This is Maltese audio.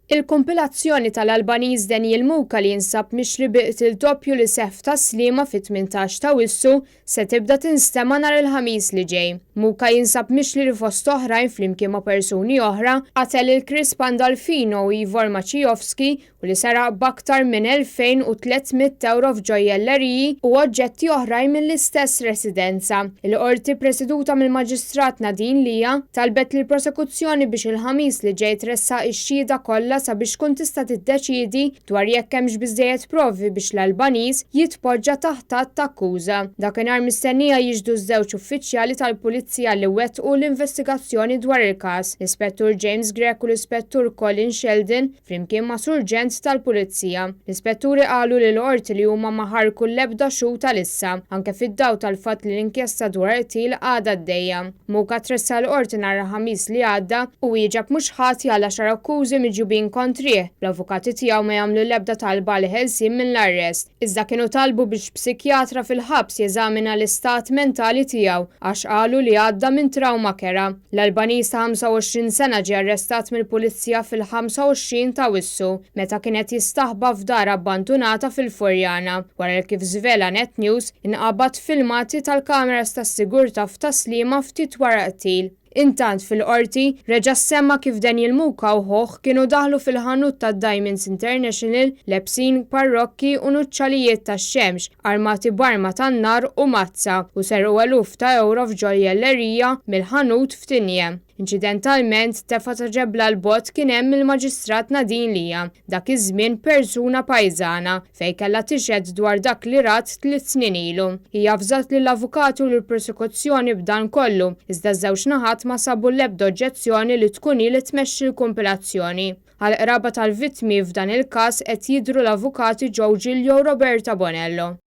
Il-kumpilazzjoni tal-Albaniż Daniel Muka li jinsab mixli bi qtil doppju li seħħ f'Tas-Sliema fit-18 t'Awwissu se tibda tinstema' nhar il-Ħamis li ġej. Muka jinsab mixli li fost oħrajn flimkien ma' persuni oħra qatel lil Chris Pandolfino u Ivor Maciejowski u li seraq b'aktar minn 2,300 ewro f'ġojjelleriji u oġġetti oħrajn mill-istess residenza. Il-Qorti preseduta mill-Maġistrat Nadine Lia talbet lill-Prosekuzzjoni biex il-Ħamis li ġej tressaq ix-xhieda kollha sabiex tkun tista' tiddeċiedi dwar jekk hemmx biżżejjed provi biex l-Albaniż jitpoġġa taħt att ta' akkuża. Dakinhar mistennija jixhdu ż-żewġ uffiċjali tal-Pulizija li wettqu l-investigazzjoni dwar il-każ, l-Ispettur James Grech u l-Ispettur Colin Sheldon, flimkien ma' surġent tal-Pulizija. L-ispetturi qalu lill-Qorti li huma ma ħarrku l-ebda xhud għalissa, anke fid-dawl tal-fatt li l-inkjesta dwar il-qtil għadha għaddejja. Muka tressaq il-Qorti nhar il-Ħamis li għadda u wieġeb mhux ħati għal għaxar akkużi miġjubin kontrih, bl-avukati tiegħu ma jagħmlu l-ebda talba għall-ħelsien mill-arrest, iżda kienu talbu biex psikjatra fil-ħabs jeżamina l-istat mentali tiegħu għax qalu li għadda minn trawma kerha. L-Albaniż ta' 25 sena ġie arrestat mill-Pulizija fil-25 ta' Awwissu meta kien qed jistaħba f'dar abbandunata fil-Furjana, wara li kif żvela Net News, inqabad f'filmati tal-kameras tas-sigurtà f'Tas-Sliema ftit wara qtil. Intant, fil-Qorti, reġa' ssemma kif Daniel Muka u ħuh kienu daħlu fil-ħanut tad-Diamonds International lebsin parrokki u nuċċalijiet tax-xemx, armati b'arma tan-nar u mazza u serqu eluf ta' ewro f'ġojjellerija mill-ħanut f'Tigne. Inċidentalment, tefgħa ta' ġebla 'l bogħod kien hemm il-Maġistrat Nadine Lia, dak iż-żmien persuna pajżana, fejn kellha tixhed dwar dak li rat tliet snin ilu. Hija avżat lill-avukati u lill-prosekuzzjoni b'dan kollu, iżda ż-żewġ naħat ma sabu l-ebda oġġezzjoni li tkun hi li tmexxi l-kumpilazzjoni. Għall-qraba tal-vittmi f'dan il-każ qed jidhru l-avukati Joe Giglio u Roberta Bonello.